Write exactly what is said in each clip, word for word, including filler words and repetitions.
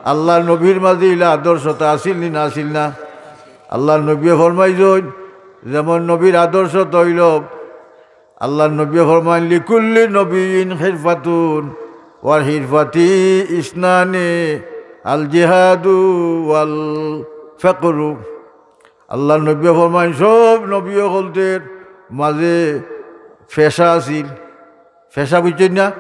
আল্লাহর নবীর মাঝে ইলা আদর্শতা আছিল নি না আছিল না? আল্লাহর নবীয়ে ফরমাইছইন, যেমন নবীর আদর্শতা অইল, আল্লাহর নবীয়ে ফরমাইন, "লিকুল্লি নবিয়্যিন হিরফাতুন, ওয়াল হিরফাতি ইসনানে, আল জিহাদু ওয়াল ফিকরু।" আল্লাহর নবীয়ে ফরমাইন, সব নবী অকলতের মাঝে পেশা আছিল। পেশা বুঝছইন না?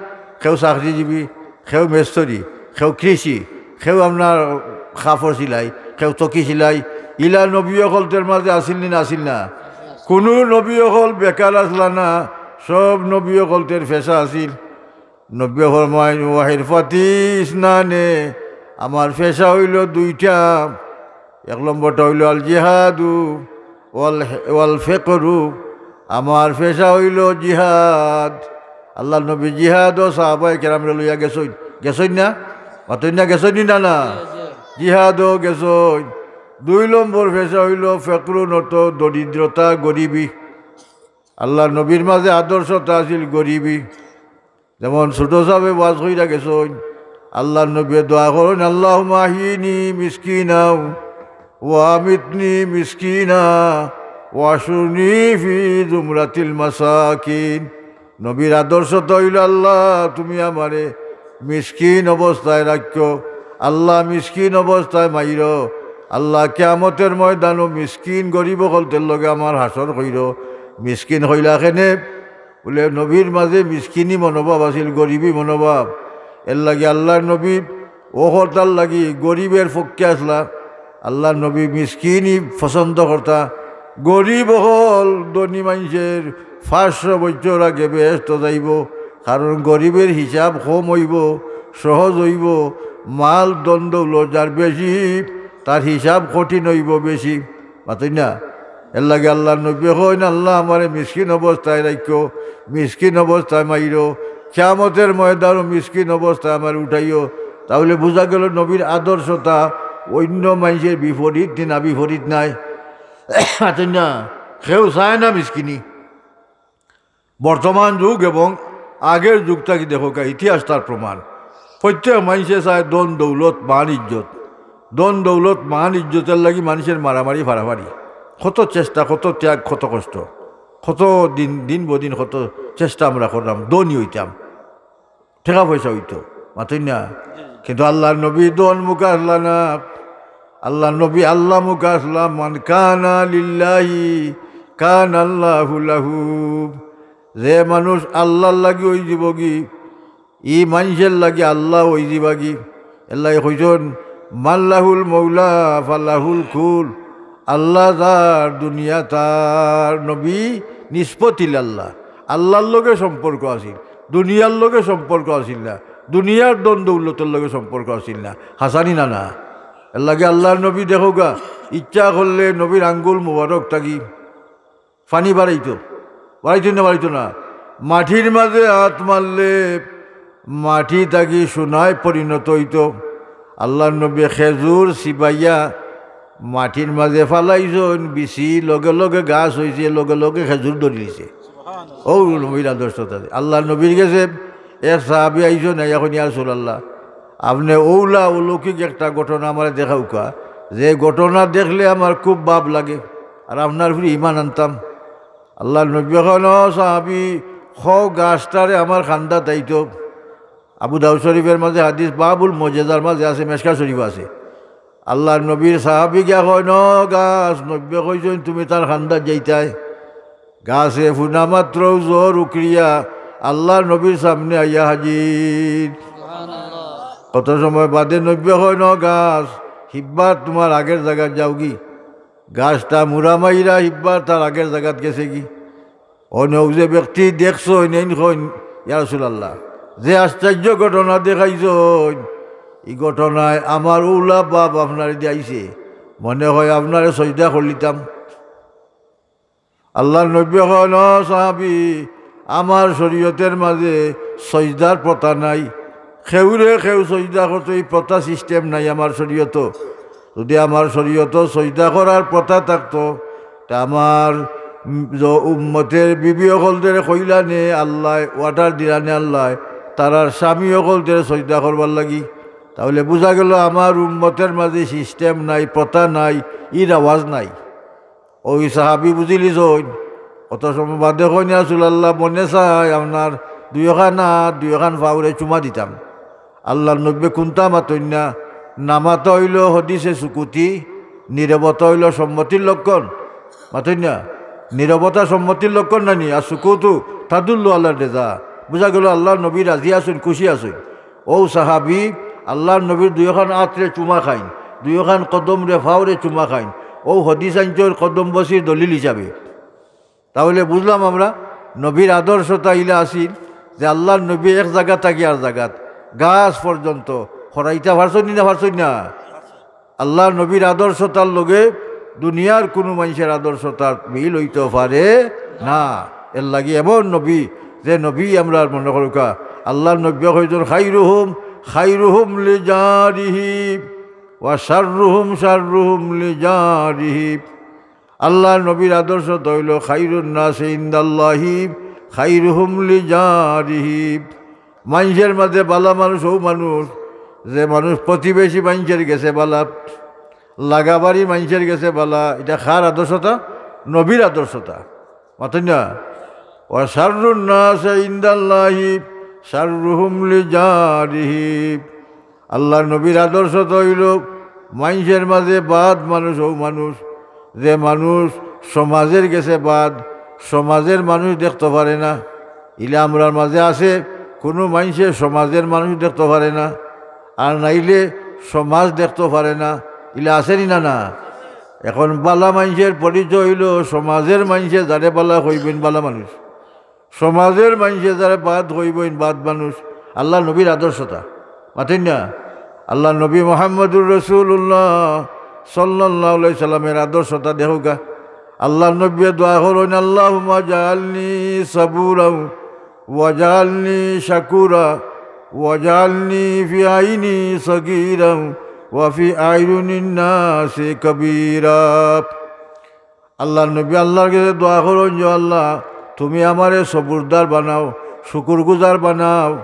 কেউ চাকরিজীবী, কেউ মেস্তরি, কেউ কৃষি, কেউ আপনার কাপড় সিলাই, কেউ চকি সিলাই। ইলা নবী অকলতের মাঝে আছিল নি না আছিল না? কুনু নবী অকল বেকার আছলা না, সব নবী অকলতের পেশা আছিল। নবীয়ে ফরমাইন, "ওয়া হিরফাতি ইসনানে, আমার পেশা অইল দুইটা।" এক নম্বরটা অইল আল জিহাদু ওয়াল, ওয়াল ফিকরু, আমার পেশা অইল জিহাদ। আল্লাহর নবী জিহাদও সাহাবায়ে কেরামরে লইয়া গেছইন, গেছইন না? মাতইন না, গেছইন নি না, না? জিহাদও গেছইন। দুই নম্বর পেশা অইল ফিকরু, নত দরিদ্রতা, গরিবি। আল্লাহর নবীর মাঝে আদর্শতা আছিল গরিবি। যেমন ছোট সাবে ওয়াজ কইরা গেছইন, আল্লাহর নবীয়ে দোয়া করইন, "আল্লাহুম্মা আহিনি মিসকিনা ওয়া আমিতনি মিসকিনা ওয়া আহশুরনি ফি জুমরাতিল মাসাকিন।" নবীর আদর্শতা অইল, "আল্লাহ, তুমি আমারে মিসকিন অবস্থায় রাখিও, আল্লাহ, মিসকিন অবস্থায় মাইরো, আল্লাহ, কিয়ামতের ময়দানো মিসকিন গরিব অকলতের লগে আমার হাশর কইরো।" মিসকিন কইলা কেনে? বুলে, নবীর মাঝে মিসকিনি মনোভাব আছিল, গরিবি মনোভাব। এরলাগি আল্লাহর নবী অউ কথার লাগি গরিবের পক্ষে আছলা। আল্লাহর নবী মিসকিনি পছন্দ করতা। গরিব অকল ধনী মানষের পাঁচশো বছর আগে বেহেস্তো যাইবো, কারণ গরিবের হিসাব কম অইবো, সহজ অইবো, মাল ধন দৌলত যার বেশি, তার হিসাব কঠিন অইবো বেশি। মাতইন না? এরলাগি আল্লাহর নবীয়ে কইন, "আল্লাহ, আমারে মিসকিন অবস্থায় রাখিও, মিসকিন অবস্থায় মাইরো, কিয়ামতের ময়দানো মিসকিন অবস্থায় আমারে উঠাইও।" তাইলে বুঝা গেল নবীর আদর্শতা অইন্য মানষের বিপরীত নি না বিপরীত নায়? মাতইন না? কেউ চায় না মিসকিনি। বর্তমান যুগ এবং আগের যুগ থাকি দেখউক্কা, ইতিহাস তার প্রমাণ। প্রত্যেক মানষে চায় ধন দৌলত মান ইজ্জত। ধন দৌলত মান ইজ্জতের লাগি মানষের মারামারি ফাড়াফাড়ি। কত চেষ্টা, কত ত্যাগ, কত কষ্ট, কত দিন, দিন বদিন কত চেষ্টা আমরা করলাম, ধনী অইতাম, টেকা পয়সা অইতো, মাতইন না? কিন্তু আল্লাহর নবী ধন মুখা আছলা না। আল্লাহর নবী আল্লাহ মুখা আছলা, "মান কানা লিল্লাহি কানাল্লাহু লাহু।" যে মানুষ আল্লাহর লাগি অইযিবোগি, ই মানষের লাগি আল্লাহ অইযিবাগি। এরলাগি কইছইন, "মান লাহুল মাওলা ফালাহুল কুল।" আল্লাহ যার, দুনিয়া তার। নবী নিসবত ইলা আল্লাহ, আল্লাহর লগে সম্পর্ক আছিল, দুনিয়ার লগে সম্পর্ক আছিল না, দুনিয়ার ধন দৌলতর লগে সম্পর্ক আছিল না। হাছা নি না না? এরলাগি আল্লাহর নবী দেখউক্কা, ইচ্ছা করলে নবীর আঙ্গুল মুবারক থাকি পানি বারাইতো, বারাইতো না, বারাইতো না? মাটির মাঝে আত মারলে মাটি থাকি সোনায় পরিণত অইতো। আল্লাহর নবী খেজুর চিবাইয়া মাটির মাঝে ফালাইছইন, বিচি লগে লগে গাছ অইছে, লগে লগে খেজুর ধরিলিছে। অউ নবীর আদর্শতা। আল্লাহর নবীর গেছে এক সাহাবী আইছইন, আইয়া কইন, "ইয়া রাসূলুল্লাহ, আপনে অউলা অলৌকিক একটা ঘটনা আমারে দেখাউক্কা, যে ঘটনা দেখলে আমার খুব ভালা লাগে, আর আপনার উপরে ঈমান আনতাম।" আল্লাহর নবীয়ে কইন, "ও সাহাবী, কও গাছটারে আমার কান্দাত আইতো।" আবু দাউদ শরীফের মাঝে হাদিস, বাবুল মুজেজার মাঝে আছে, মেশকাত শরীফো আছে। আল্লাহর নবীর সাহাবী গিয়া কইন, "ও গাছ।" নবীয়ে কইছইন, "তুমি তার কান্দাত যাইতায়।" গাছে ফুনা মাত্র জোর উকরিয়া আল্লাহর নবীর সামনে আইয়া হাজির। কত সময় বাদে নবীয়ে কইন, "ও গাছ, হিব্বার তুমার আগের জাগাত যাওগি।" গাছটা মুড়া মাইরা হিব্বার তার আগের জাগাত গেছেগি। অনে অউ যে ব্যক্তি দেখছইন, এইন কইন, "ইয়া রাসূলুল্লাহ, যে আশ্চর্য ঘটনা দেখাইছইন, ই ঘটনায় আমার অউলা পাপ আপনারে দি আইছে, মনে কয় আপনারে সজদা করিলিতাম।" আল্লাহর নবীয়ে কইন, "ও সাহাবী, আমার শরীয়তের মাঝে সজদার প্রথা নাই, কেউরে কেউ সজদা করতো, ই প্রথা system নাই আমার শরীয়তো। যুদি আমার শরীয়তো সজদা করার প্রথা থাকতো, তে আমার, উম, জ-, উম্মতের বিবি অকলরে কইলানে আল্লায়, order দিলানে আল্লায়, তারার স্বামী অকলরে সজদা করবার লাগি।" তাইলে বুঝা গেল আমার উম্মতের মাঝে system নাই, প্রথা নাই, ই রেওয়াজ নাই। ওই সাহাবি বুঝিলিছইন, কত সময় বাদে কইন, "ইয়া রাসুলাল্লাহ, মনে চায় আপনার দুইখান আত, দুইখান পাওরে চুমা দিতাম।" আল্লার নবীয়ে কুন্তা মাতইন না, না মাতা অইলো হদিসে সুকুতি, নীরবতা অইলো সম্মতির লক্ষণ। মাতইন না, নীরবতা সম্মতির লক্ষণ নানি? আর সুকুতু তাদুল্লু আলার রেজা, বুঝা গেল আল্লার নবী রাজি আছইন, খুশি আছইন। অউ সাহাবি আল্লার নবীর দুইওখান আতরে চুমা খাইন, দুইওখান কদমরে, পাওরে চুমা খাইন। অউ হদিস আনছইন কদমবুসির দলিল হিসাবে। তাইলে বুঝলাম আমরা, নবীর আদর্শতা ইলা আছিল যে আল্লার নবী এক জাগা থাকি আর জাগাত, গাছ পর্যন্ত হরাইতা পারছইন নি না পারছইন না? আল্লার নবীর আদর্শতার লগে দুনিয়ার কুনু মানষের আদর্শতার মিল অইতো পারে না। এরলাগি এমন নবী, যে নবী আমরার মনো করউক্কা, আল্লার নবীয়ে কইছইন, "খাইরুহুম, খাইরুহুম লিজারিহি, ওয়া শাররুহুম, শাররুহুম লিজারিহি।" আল্লার নবীর আদর্শতা অইলো, "খাইরুন নাসি ইনদাল্লাহি, খাইরুহুম লিজারিহি।" মানষের মাঝে বালা মানুষ অউ মানুষ, যে মানুষ প্রতিবেশী মানষের গেছে বালা, লাগাবাড়ি মানষের গেছে বালা। ইটা কার আদর্শতা? নবীর আদর্শতা। মাতইন না? "ওয়া শাররুন নাসি ইনদাল্লাহি শাররুহুম লিজারিহি।" আল্লার নবীর আদর্শতা অইলো, মানষের মাঝে বাদ মানুষ অউ মানুষ, যে মানুষ সমাজের গেছে বাদ, সমাজের মানুষ দেখতো পারে না। ইলা আমরার মাঝে আছে, কুনু মানষে সমাজের মানুষ দেখতো পারে না, আর নাইলে সমাজ দেখতো পারে না, ইলা আছে নি না? না। এখন বালা মানষের পরিচয় অইলো সমাজের মানষে যারে বালা কইবইন বালা মানুষ, সমাজের মানষে যারে বাদ কইবইন বাদ মানুষ। আল্লার নবীর আদর্শতা, মাতইন না? আল্লার নবী মুহাম্মদুর রাসুলুল্লাহ সাল্লাল্লাহু আলাইহি সাল্লামের আদর্শতা দেখউক্কা। আল্লার নবীয়ে দোয়া করইন, "আল্লাহুম্মা জাআলনি সাবুরা ওয়া জাআলনি শাকুরা ওয়া জাআলনি ফি আইনি সগীরা ওয়া ফি আইয়ুনিন নাসি কাবীরা।" আল্লার নবী আল্লার গেছে দোয়া করইন যে, "আল্লাহ, তুমি আমারে সবুরদার বানাও, শুকুরগুজার বানাও।"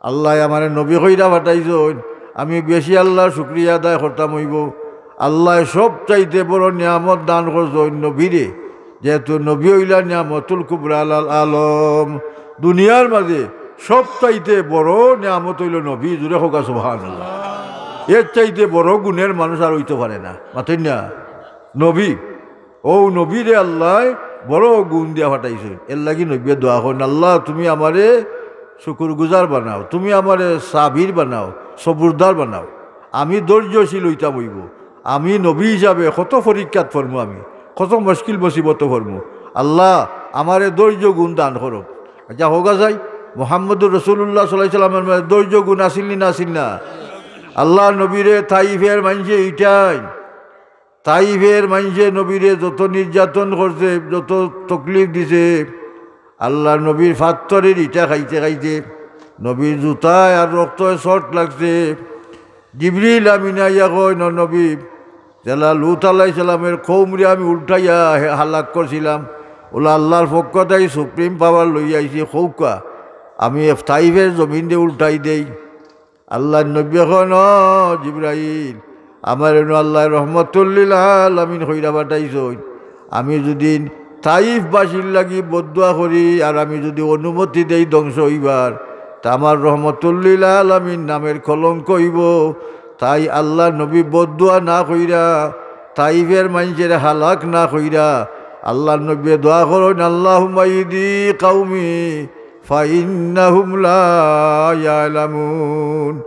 আল্লায় আমারে নবী কইরা পাঠাইছইন, আমি বেশি আল্লার শুকরিয়া আদায় করতাম অইবো। আল্লায় সব চাইতে বড় নিয়ামত দান করছইন নবীরে, যেহেতু নবী অইলা নিয়ামতুল কুবরা আলাল আলম। দুনিয়ার মাঝে সব চাইতে বড় নিয়ামত অইলো নবী। জুরে কউক্কা সুবহানাল্লাহ। এর চাইতে বড় গুণের মানুষ আর অইতো পারে না। মাতইন না? নবী, অউ নবীরে আল্লায় বড় গুণ দিয়া পাঠাইছইন। এরলাগি নবীয়ে দোয়া করইন, "আল্লাহ, তুমি আমারে শুকুরগুজার বানাও, তুমি আমারে সাবির বানাও, সবুরদার বানাও। আমি ধৈর্যশীল অইতাম অইবো। আমি নবী হিসাবে কত পরীক্ষাত পড়মু, আমি কত মুশকিল মুসিবতো পড়মু। আল্লাহ, আমারে ধৈর্য গুণ দান করো।" আচ্ছা, কউক্কা চাই, মুহাম্মদুর রাসুলুল্লাহ সাল্লাল্লাহু আলাইহি সাল্লামের মাঝে ধৈর্য গুণ আছিল নি না আছিল না? আল্লার নবীরে তাইফের মানষে ইটাইন, তাইফের মানষে নবীরে যত নির্যাতন করছে, যত তকলিফ দিছে, আল্লার নবীর ফাত্তরের ইটা খাইতে খাইতে নবীর জুতায় আর রক্তয় চট লাগছে। জিবরিল আমিন আইয়া কইন, "ও নবী, যেলা লূত আলাইহিস সালামের কওমরে আমি উল্টাইয়া হে-, হালাক করছিলাম, অলা আল্লার পক্ষ থাকি supreme power লইয়া আইছি, কউক্কা, আমি তাইফের জমিনরে উল্টাই দেই।" আল্লার নবীয়ে কইন, "ও জিবরাইল, আমারে নু আল্লায় রহমতুল্লিল আলামিন কইরা পাঠাইছইন। আমি যুদি তাইফবাসীর লাগি বদদোয়া করি আর আমি যুদি অনুমতি দেই ধ্বংস অইবার, তে আমার রহমতুল্লিল আলামিন নামের কলঙ্ক অইবো। তাই আল্লার নবী বদদোয়া না কইরা, তাইফের মানষরে হালাক না কইরা, আল্লার নবীয়ে দোয়া করইন, আল্লাহুম্মা ইহদি কওমি ফাইন্নাহুম লা ইয়ালামুন।"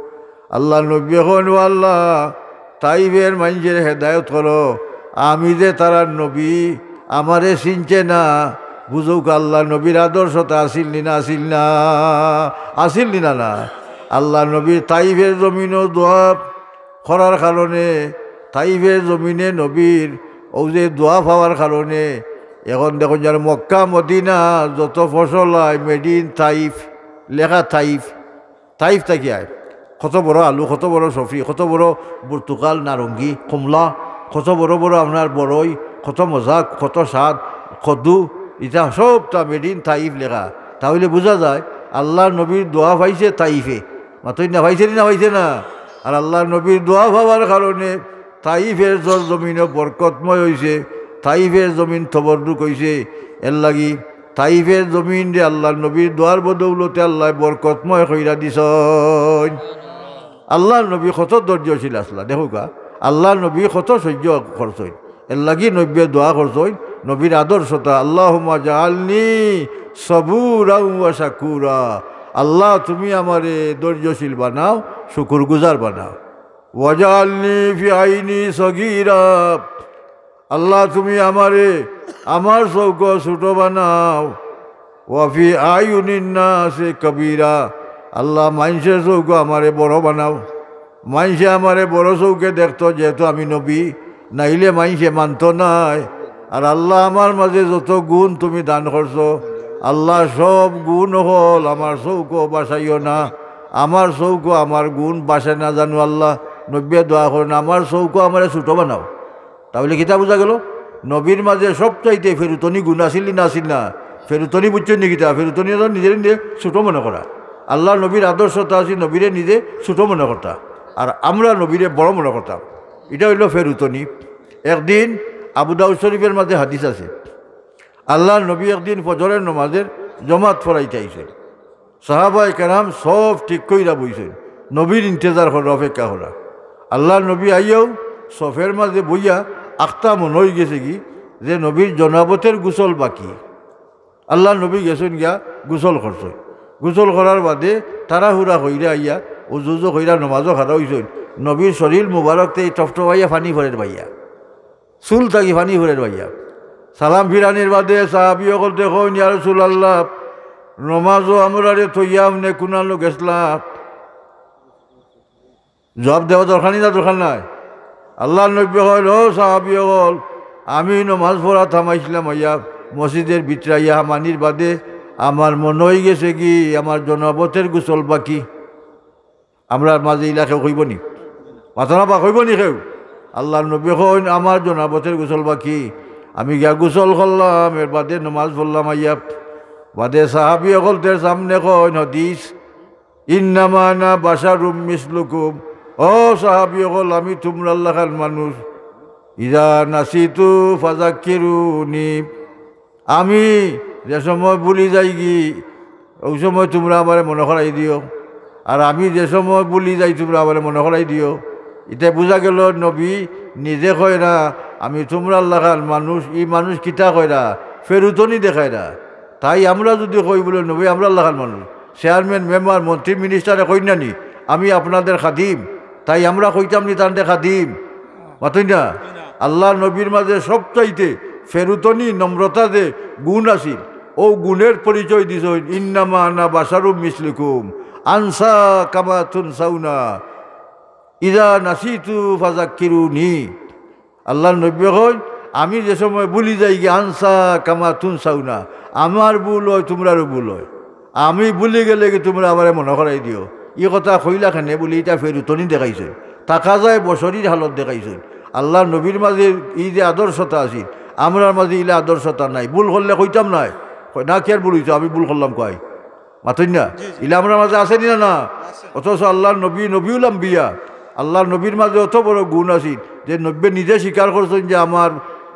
আল্লার নবীয়ে কইন, "ও আল্লাহ, তাইফের মানষরে হেদায়ত করো, আমি যে তারার নবী, আমারে চিনছে না।" বুঝউক্কা, আল্লার নবীর আদর্শতা আছিল নি না, আছিল না, আছিল নি না, না? আল্লার নবীর তাইফের জমিনো দোয়া করার কারণে, তাইফের জমিনে নবীর অউ যে দোয়া পাওয়ার কারণে, এখন দেখইন যার মক্কা মদিনা যত ফসল অয়, made in তাইফ, লেখা তাইফ, তাইফ থাকি আয়। কত বড় আলু, কত বড় সফি, কত বড় বুর্তুকাল, নারঙ্গি, কমলা, কত বড় বড় আপনার বড়ই, কত মজা, কত স্বাদ, কদু, ইতা সবতা made in তাইফ লেখা। তাইলে বুঝা যায় আল্লার নবীর দোয়া পাইছে তাইফে। মাতইন না, পাইছে নি না পাইছে না? আর আল্লাহর নবীর দোয়া পাওয়ার কারণে তাইফের সরজমিনও বরকতময় অইছে, তাইফের জমিন তবররুক অইছে। এরলাগি তাইফের জমিনরে আল্লাহর নবীর দোয়ার বদৌলতে আল্লায় বরকতময় কইরা দিছইন। আল্লাহর নবী কত ধৈর্যশীল আছলা, দেখউক্কা, আল্লাহর নবী কত সহ্য করছইন। এরলাগি নবীয়ে দোয়া করছইন, নবীর আদর্শতা, "আল্লাহুম্মা জাআলনি সাবুরাও ওয়া শাকুরা।" আল্লাহ, তুমি আমারে ধৈর্যশীল বানাও, শুকুরগুজার বানাও। "ওয়াজআলনি ফি আইনি সগীরা।" আল্লাহ, তুমি আমারে আমার চউখো ছোট বানাও। "ওয়া ফি আয়ুনিন নাসি কবীরা।" আল্লাহ, মাইনষের চউখো আমারে বড় বানাও। মাইনষে আমারে বড় চউখে দেখতো, যেহেতু আমি নবী, নাইলে মাইনষে মানতো নায়। আর আল্লাহ, আমার মাঝে যত গুণ তুমি দান করছো, আল্লাহ, সব গুণ অকল আমার চউখো বাসাইও না, আমার চউখো আমার গুণ বাসায় না জানো। আল্লাহ, নবীয়ে দোয়া করইন, "আমার চউখো আমারে ছোট বানাও।" তাইলে কিতা বুঝা গেল? নবীর মাঝে সবচাইতে ফেরুতনি গুণ আছিল না আছিল না? ফেরুতনি বুঝছইন নি কিতা? ফেরুতনি অইলো নিজেরে নিজে ছোট মনে করা। আল্লাহর নবীর আদর্শতা আছিল নবীরে নিজে ছোট মনে করতা, আর আমরা নবীরে বড় মনে করতাম। ইটা অইলো ফেরুতনি। একদিন আবু দাউদ শরীফের মাঝে হাদিস আছে, আল্লাহর নবী একদিন ফজরের নমাজের জমাত পড়াইতে আইছইন। সাহাবায়ে কেরাম সফ ঠিক কইরা বইছইন, নবীর ইন্তেজার কররা, অপেক্ষা কররা। আল্লাহর নবী আইয়াও সফের মাঝে বইয়া আখতা মনো অইগেছে গি যে নবীর জনাবতের গোসল বাকি। আল্লাহর নবী গেছইন গিয়া গোসল করছইন। গোসল করার বাদে তাড়াহুড়া কইরা আইয়া উজু উজু কইরা নমাজো খাড়া অইছইন। নবীর শরীর মুবারক থাকি টপটপাইয়া পানি পড়ের বাইয়া। চুল থাকি পানি পড়ের বাইয়া। সালাম ফিরানির বাদে সাহাবী অকলতে কইন, "ইয়া রাসূলুল্লাহ, নমাজো আমরারে থইয়া আপনে কুনানো গেছলা?" জবাব দেওয়া দরকার নি না দরকার নাই? আল্লাহর নবীয়ে কইন, "ও সাহাবী অকল, আমি নমাজ পড়া থামাইছলাম, আইয়া মসজিদের ভিতরে আইয়া হামানির বাদে আমার মনো অইগেছে গি আমার জনাবতের গোসল বাকি।" আমরার মাঝে ইলা কেউ কইবো নি? মাতইন না বা, কইবো নি কেউ? আল্লাহর নবী কইন, "আমার জনাবতের গোসল বাকি, আমি গিয়া গোসল করলাম, এর বাদে নমাজ পড়লাম আইয়া।" বাদে সাহাবী অকলতের সামনে কইন হাদিস, "ইন্নামা আনা বাশারুম মিসলুকুম।" ও সাহাবী অকল, আমি তুমরার লাখান মানুষ। "ইজা নাসিতু ফাযাক্কিরুনি।" আমি যে সময় ভুলি যাইগি, অউ সময় তুমরা আমারে মনো করাই দিও, আর আমি যে সময় ভুলি যাই তুমরা আমারে মনো করাই দিও। ইতে বুঝা গেল নবী নিজে কইরা, "আমি তুমরার লাখান মানুষ", ই মানুষ কিতা কইরা? ফেরুতনি দেখাইরা। তাই আমরা যুদি কই বুলে, "নবী আমরার লাখান মানুষ", চেয়ারম্যান, মেম্বার, মন্ত্রী, মিনিস্টারে কইন না নি, "আমি আপনাদের খাদিম"? তাই আমরা কইতাম নি তানরে খাদিম? মাতইন না? আল্লাহর নবীর মাঝে সবচাইতে ফেরুতনি, নম্রতা যে গুণ আছিল, অউ গুণের পরিচয় দিছইন, "ইন্নামা আনা বাশারুম মিসলুকুম, আনসা কামা তুনসাউনা, ইজা নাসিতু ফাযাক্কিরুনি।" আল্লাহর নবী কইন, "আমি যে সময় ভুলি যাইগি, আনসা কামা তুনসাউনা, আমার ভুল অয়, তুমরারও ভুল অয়। আমি ভুলি গেলেগি তুমরা আমারে মনো করাই দিও।" ই কথা কইলা কেনে? বুলে ইটা ফেরুতনি দেখাইছইন, তাকাযায়ে বশরির হালত দেখাইছইন। আল্লাহর নবীর মাঝে ই যে আদর্শতা আছিল, আমরার মাঝে ইলা আদর্শতা নাই। ভুল করলে কইতাম নায়, কয়, "না, কিয়ার ভুল অইছে? আমি ভুল করলাম কই?" মাতইন না? ইলা আমরার মাঝে আছে নি না? না। অথচ আল্লাহর নবী, নবীউল আম্বিয়া, আল্লাহর নবীর মাঝে অত বড় গুণ আছিল যে নবীয়ে নিজে স্বীকার করছইন যে, "আমার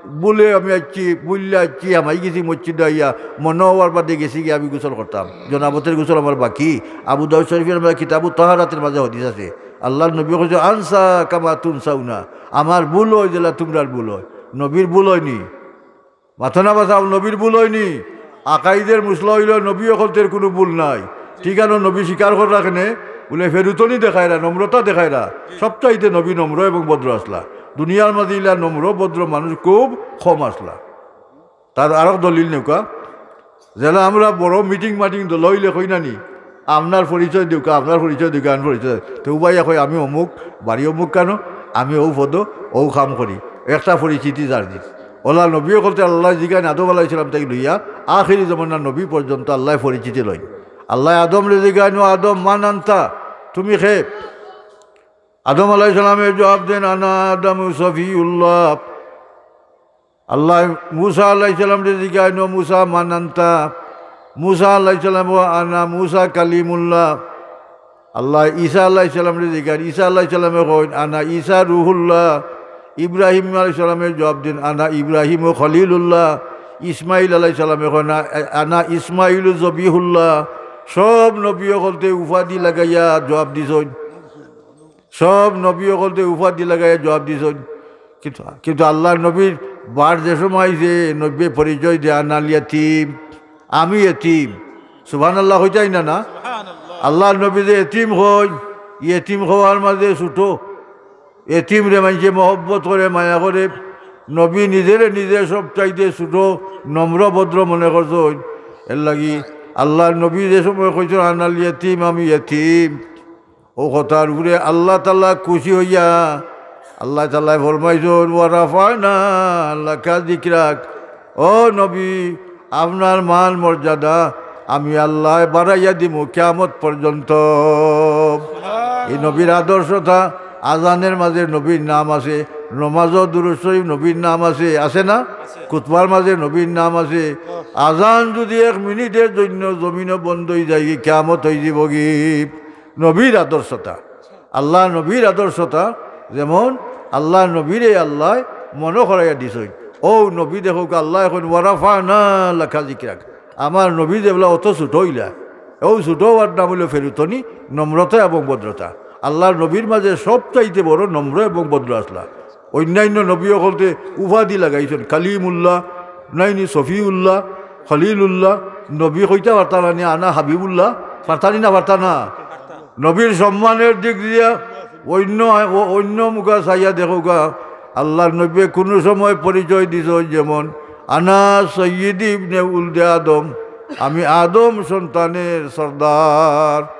ভুলে আমি আইছি, ভুললে আইছি, হামাই গেছি মসজিদো আইয়া, মনো অওয়ার বাদে গেছি গিয়া আমি গোসল করতাম, জনাবতের গোসল আমার বাকি।" আবু দাউদ শরীফের মাঝে কিতাবুত তাহারাতের মাঝে হাদিস আছে, আল্লাহর নবী কইছইন, "আনসা কামা তুনসাউনা, আমার ভুল অয় যেলা তুমরার ভুল অয়।" নবীর ভুল অয়নি? মাতইন না বা, নবীর ভুল অয়নি? আকাইদের মসলা অইলো নবী অকলতের কুনু ভুল নাই। ঠিক আছে, নবী স্বীকার কররা কেনে? বুলে ফেরুতনি দেখাইরা, নম্রতা দেখাইরা। সবচাইতে নবী নম্র এবং ভদ্র আছলা। দুনিয়ার মাঝে ইলা নম্র, ভদ্র মানুষ খুব কম আছলা। তার আরক দলিল নেউক্কা, যেলা আমরা বড় মিটিং মাটিং দল অইলে কই না নি, "আপনার পরিচয় দেউক্কা, আপনার পরিচয় দেউক্কা, আপনার পরিচয়।" তে উবাইয়া কয়, "আমি অমুক, বাড়ি অমুক কেন, আমি অউ পদো, অউ কাম করি।" একটা পরিচিতি যার দিন। অলা নবী অকলতে আল্লায় জিগাইন আদম আলাইহিস সালাম থাকি লইয়া আখেরি জমানার নবী পর্যন্ত আল্লায় পরিচিতি লইন। আল্লায় আদমরে জিগাইন, "ও আদম, মান আনতা, তুমি কে?" আদম আলাইহিস সালামে জবাব দেন, "আনা আদামু সফিউল্লাহ।" আল্লায় মুসা আলাইহিস সালামরে জিগাইন, "ও মুসা, মান আনতা?" মুসা আলাইহিস সালাম, "ও আনা মুসা কালিমুল্লাহ।" আল্লায় ঈসা আলাইহিস সালামরে জিকাইন, ঈসা আলাইহিস সালামে কইন, "আনা ঈসা রুহুল্লাহ।" ইব্রাহিম আলাইহিস সালামে জবাব দেইন, "আনা ইব্রাহিম ও খলিলুল্লাহ।" ইসমাইল আলাইহিস সালামে কইন, "আ-, আনা ইসমাইল জবিহুল্লাহ।" সব নবী অকলতে উপাধি লাগাইয়া জবাব দিছইন। সব নবী অকলতে উপাধি লাগাইয়া জবাব দিছইন। কিন্তু, কিন্তু আল্লাহর নবীর বার যে সময় আইছে, নবীয়ে পরিচয় দেয়, "আনাল ইয়াতিম, আমি এতিম।" সুবহানাল্লাহ কইতায় না, না? আল্লাহর নবী যে এতিম কইন, এতিম কওয়ার মাঝে ছোট। এতিমরে মানষে মহব্বত করে, মায়া করে। নবী নিজেরে নিজে সব চাইতে ছোট, নম্র ভদ্র মনে করছইন। এর লাগি আল্লাহর নবী যে সময় কইছইন, "আনাল ইয়াতিম, আমি এতিম", অউ কথার উপরে আল্লাহ তাআলা খুশি অইয়া, আল্লাহ তাআলায় ফরমাইছইন, "ওয়া রাফা'না লাকা যিকরাক।" ও নবী, আপনার মান মর্যাদা আমি আল্লায় বাড়াইয়া দিমু কিয়ামত পর্যন্ত। এই নবীর আদর্শতা, আজানের মাঝে নবীর নাম আছে, নমাজও দুরূদ শরীফ নবীর নাম আছে, আছে না? খুতবার মাঝে নবীর নাম আছে। আজান যদি এক মিনিটের জন্য জমিনও বন্ধ অইযায়গি, কিয়ামত অইযিবোগি। নবীর আদর্শতা, আল্লাহর নবীর আদর্শতা, যেমন আল্লাহর নবীরে আল্লায় মনো করাইয়া দিছইন। অউ নবী দেখউক্কা, আল্লায় কইন, "ওয়া রাফা'না লাকা যিকরাক।" আমার নবী যেবলা অত ছোট অইলা, অউ ছোট অওয়ার নাম অইলো ফেরুতনি, নম্রতা এবং ভদ্রতা। আল্লাহর নবীর মাঝে সব চাইতে বড় নম্র এবং ভদ্র আছলা। অইন্যাইন্য নবী অকলতে উপাধি লাগাইছইন, কালিমুল্লাহ, নাইনি সফিউল্লাহ, খলিলুল্লাহ, নবী কইতা পারতা না নি, "আনা হাবিবুল্লাহ", পারতা নি না, পারতা না? নবীর সম্মানের দিক দিয়া অইন্য, অইন্য মুখা চাইয়া দেখউক্কা, আল্লাহর নবীয়ে কুনু সময় পরিচয় দিছইন, যেমন, "আনা সৈয়দি ইবনে উলদে আদম", আমি আদম সন্তানের সর্দার।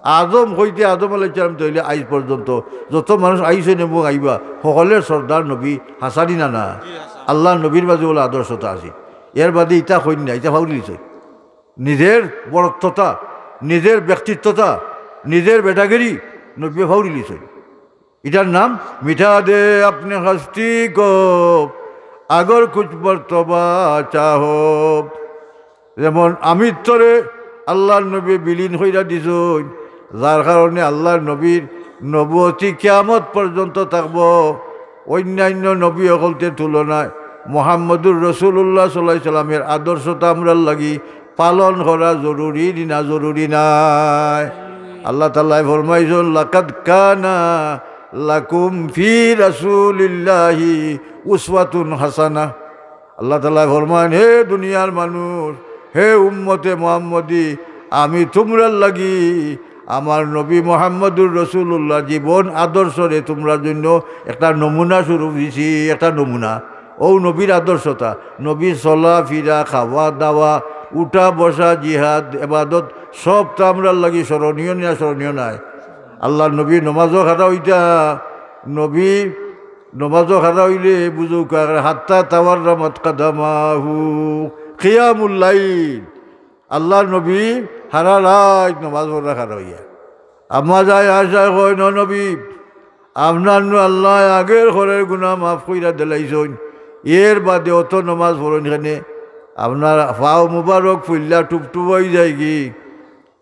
আদম হইতে আদম আলাইহিস সালাম তইলে আইজ পর্যন্ত যত মানুষ আইছইন এবং আইবা, হকলর সর্দার নবী হাছানি না, না? আল্লাহর নবীর মাঝে অলা আদর্শতা আছে। এর বাদে ইতা কইন না, ইতা ফাউরিলিছইন। নিজের বড়ত্বতা, নিজের ব্যক্তিত্বতা, নিজের বেটাগিরি নবীয়ে ফাউরিলিছইন। ইটার নাম মিটা দে আপনে হস্তি কো, আগর কুছ মর্তবা চাহো। যেমন আমিত্বরে আল্লাহর নবী বিলীন কইরা দিছইন, যার কারণে আল্লাহর নবীর নবুয়তি কিয়ামত পর্যন্ত থাকবো। অইন্যাইন্য নবী অকলতে তুলনায় মুহাম্মদুর রাসূলুল্লাহ সাল্লাল্লাহু আলাইহি সাল্লামের আদর্শতা আমরার লাগি পালন করা জরুরি নি না জরুরি নায়? আল্লাহ তাআলায় ফরমাইছইন, "লাকাদ কানা লাকুম ফি রাসূলিল্লাহি উসওয়াতুন হাসানাহ।" আল্লাহ তাআলায় ফরমাইন, "হে দুনিয়ার মানুষ, হে উম্মতে মুহাম্মদী, আমি তুমরার লাগি আমার নবী মুহাম্মদুর রাসূলুল্লাহ জীবন আদর্শরে তুমরার জন্য একটা নমুনা স্বরূপ দিছি, একটা নমুনা।" অউ নবীর আদর্শতা, নবীর চলা ফিরা, খাওয়া দাওয়া, উঠা বসা, জিহাদ, ইবাদত, সবতা আমরার লাগি স্মরণীয় নি না স্মরণীয় নায়? আল্লাহর নবী নমাজো খাড়া অইতা, নবী নমাজো খাড়া অইলে বুঝউক্কা, হাত্তা তাওয়াররামাত কাদামাহু, কিয়ামুল লাইল। আল্লাহর নবী হারা রাইত নমাজ পড়রা খাড়া অইয়া। আম্মা যায় আয়েশায় কইন, "ও নবী, আপনার নু আল্লায় আগের হকলর গুনা মাফ কইরা দিলাইছইন, এর বাদে অত নমাজ পড়ইন কেনে? আপনার পাও মুবারক ফুল্লা টুপটুপ অইযায়গি।"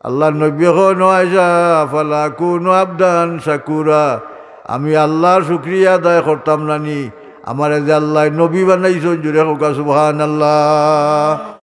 আল্লাহর নবীয়ে কইন, "ও আয়েশা, ফালা আকুনু আবদান শাকুরা, আমি আল্লাহর শুকরিয়া আদায় করতাম না নি? আমারে যে আল্লায় নবী বানাইছইন।" জুরে কউক্কা সুবহানাল্লাহ।